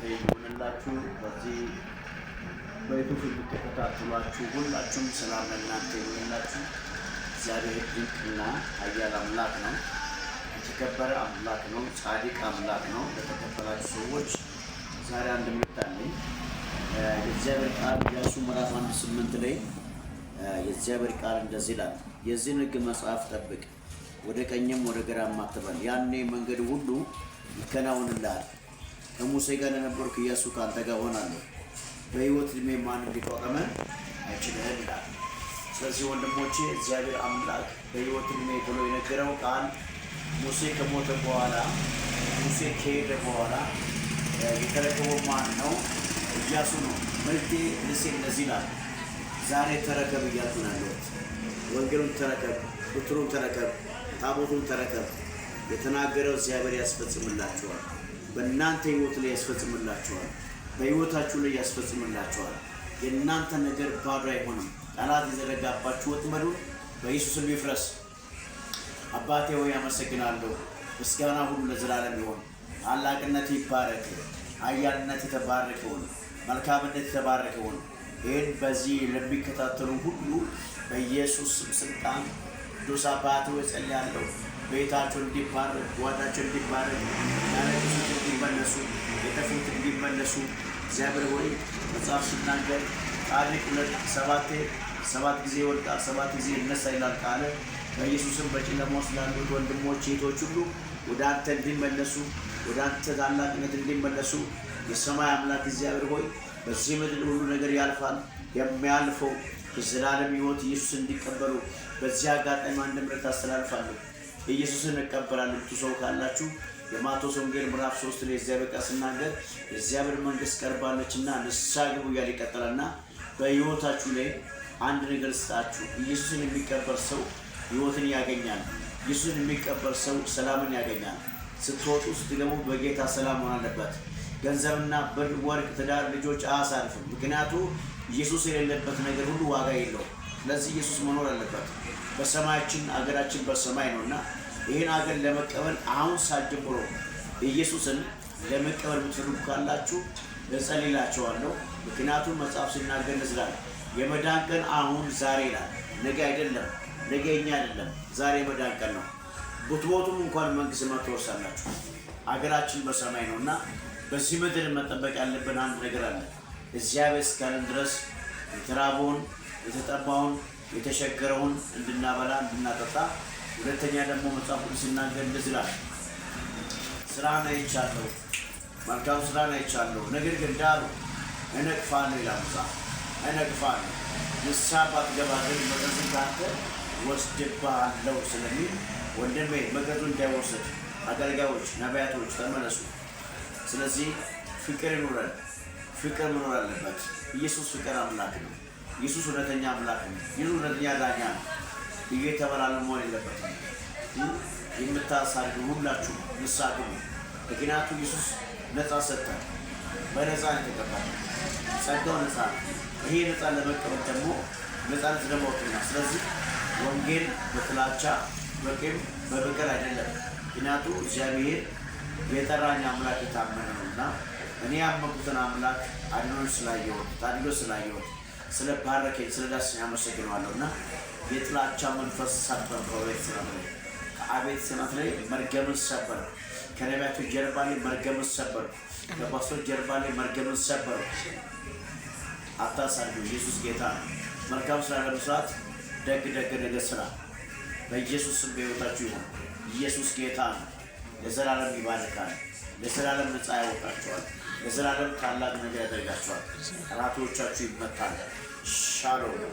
ይሁንላችሁ። በዚህ በዩቱብ የምትከታተሏችሁ ሁላችሁም ሰላም ለእናንተ ይሁንላችሁ። እግዚአብሔር ድንቅና ኃያል አምላክ ነው። የተከበረ አምላክ ነው። ጻድቅ አምላክ ነው። ለተከበራችሁ ሰዎች ዛሬ አንድ መልእክት አለኝ። የእግዚአብሔር ቃል ኢያሱ ምዕራፍ 1:8 ላይ የእግዚአብሔር ቃል እንደዚህ ይላል፣ የዚህን ሕግ መጽሐፍ ጠብቅ፣ ወደ ቀኝም ወደ ግራም አትበል፣ ያኔ መንገድ ሁሉ ይከናወንልሃል። ከሙሴ ጋር ለነበርኩ ኢያሱ ከአንተ ጋር እሆናለሁ፣ በሕይወት ዕድሜ ማንም ሊቋቋምህ አይችልህም ይላል። ስለዚህ ወንድሞቼ፣ እግዚአብሔር አምላክ በሕይወት ዕድሜ ብሎ የነገረው ቃል ሙሴ ከሞተ በኋላ፣ ሙሴ ከሄደ በኋላ የተረከበው ማን ነው? ኢያሱ ነው። መልእክቴ ልሴ እንደዚህ ይላል። ዛሬ ተረከብ እያልኩ ነው ያለሁት። ወንጌሉን ተረከብ፣ ብትሩን ተረከብ፣ ታቦቱን ተረከብ። የተናገረው እግዚአብሔር ያስፈጽምላችኋል። በእናንተ ህይወት ላይ ያስፈጽምላችኋል። በህይወታችሁ ላይ ያስፈጽምላችኋል። የእናንተ ነገር ባዶ አይሆንም። ጠላት የዘረጋባችሁ ወጥመዱን በኢየሱስ ስም ይፍረስ። አባቴ ሆይ አመሰግናለሁ። ምስጋና ሁሉ ለዘላለም ይሆን። ታላቅነት ይባረክ። ኃያልነት የተባረከ ይሁን። መልካምነት የተባረከ ይሁን። ይህን በዚህ ለሚከታተሉ ሁሉ በኢየሱስ ስም ስልጣን ቅዱስ አባቴ ሆይ ጸልያለሁ። ቤታቸው እንዲባረክ፣ ጓዳቸው እንዲባረክ፣ ያለቅሱት እንዲመለሱ፣ የጠፉት እንዲመለሱ። እግዚአብሔር ሆይ፣ መጽሐፍ ሲናገር ጻድቅ ሁለት ሰባቴ ሰባት ጊዜ ይወድቃል፣ ሰባት ጊዜ ይነሳ ይላል ቃለ። በኢየሱስም በጨለማ ውስጥ ላሉት ወንድሞች እህቶች ሁሉ ወደ አንተ እንዲመለሱ፣ ወደ አንተ ታላቅነት እንዲመለሱ፣ የሰማይ አምላክ እግዚአብሔር ሆይ፣ በዚህ ምድር ሁሉ ነገር ያልፋል። የሚያልፈው የዘላለም ሕይወት ኢየሱስ እንዲቀበሉ በዚህ አጋጣሚ አንድ ምረት አስተላልፋለሁ። ኢየሱስን እቀበላለሁ የምትሉ ሰው ካላችሁ የማቴዎስ ወንጌል ምዕራፍ 3 ላይ እግዚአብሔር ቃል ሲናገር የእግዚአብሔር መንግስት ቀርባለችና ንስሐ ግቡ እያለ ይቀጥላልና በሕይወታችሁ ላይ አንድ ነገር ስጣችሁ። ኢየሱስን የሚቀበል ሰው ሕይወትን ያገኛል። ኢየሱስን የሚቀበል ሰው ሰላምን ያገኛል። ስትወጡ ስትገቡ በጌታ ሰላም መሆን አለበት። ገንዘብና ብር፣ ወርቅ፣ ትዳር፣ ልጆች አያሳርፍም። ምክንያቱ ኢየሱስ የሌለበት ነገር ሁሉ ዋጋ የለውም። ስለዚህ ኢየሱስ መኖር አለበት። በሰማያችን አገራችን በሰማይ ነው እና ይህን አገር ለመቀበል አሁን ሰዓት ጀምሮ ኢየሱስን ለመቀበል የምትፈልጉ ካላችሁ እጸልይላችኋለሁ። ምክንያቱም መጽሐፍ ሲናገር ይላል፣ የመዳን ቀን አሁን ዛሬ ይላል። ነገ አይደለም፣ ነገ የኛ አይደለም፣ ዛሬ የመዳን ቀን ነው። ብትሞቱም እንኳን መንግስት ትወርሳላችሁ። አገራችን በሰማይ ነው እና በዚህ ምድር መጠበቅ ያለብን አንድ ነገር አለ። እግዚአብሔር እስካለን ድረስ የተራበውን፣ የተጠማውን፣ የተቸገረውን እንድናበላ፣ እንድናጠጣ። ሁለተኛ ደግሞ መጽሐፍ ቅዱስ ሲናገር እንደዚህ ይላል፣ ስራህን አይቻለሁ፣ መልካም ስራህን አይቻለሁ፣ ነገር ግን ዳሩ እነቅፋለሁ ይላል መጽሐፍ። እነቅፋለሁ፣ ንስሐ ባትገባ ግን መቅረዝን ከአንተ ወስድብሃለሁ ስለሚል ወንድሜ መቅረዙ እንዳይወሰድ አገልጋዮች፣ ነቢያቶች ተመለሱ። ስለዚህ ፍቅር ይኑረን። ፍቅር መኖር አለበት። ኢየሱስ ፍቅር አምላክ ነው። ኢየሱስ እውነተኛ አምላክ ነው። ኢየሱስ እውነተኛ ዳኛ ነው። እየተበላሉ መሆን የለበትም። የምታሳድዱ ሁላችሁ ንስሐ ግቡ። ምክንያቱም ኢየሱስ ነፃ ሰጠን። በነፃ ነው የተቀበልነው። ጸጋው ነፃ ነው። ይሄ ነፃ ለመቀበል ደግሞ ነፃነት ደግሞ ወጥቶናል። ስለዚህ ወንጌል በጥላቻ፣ በቂም፣ በበቀል አይደለም። ምክንያቱ እግዚአብሔር የጠራኝ አምላክ የታመነ ነው እና እኔ ያመንኩትን አምላክ አድኖኝ ስላየሁት፣ ታድሎ ስላየሁት፣ ስለ ባረከኝ፣ ስለ ዳሰኝ አመሰግነዋለሁ እና የጥላቻ መንፈስ ሰበር። ከቤት ስራት ላይ፣ ከአቤት ስራት ላይ መርገምን ሰበር። ከነቢያቶች ጀርባ ላይ መርገምን ሰበር። ከፓስተሮች ጀርባ ላይ መርገምን ሰበር። አታሳዩ። ኢየሱስ ጌታ ነው። መልካም ስራ ለመስራት ደግ ደግ ነገር ስራ። በኢየሱስ ስም በሕይወታችሁ ይሁን። ኢየሱስ ጌታ ነው። ለዘላለም ይባርካል። ለዘላለም ነፃ ያወጣችኋል። ለዘላለም ታላቅ ነገር ያደርጋችኋል። ጠላቶቻችሁ ይመታል። ሻሎም።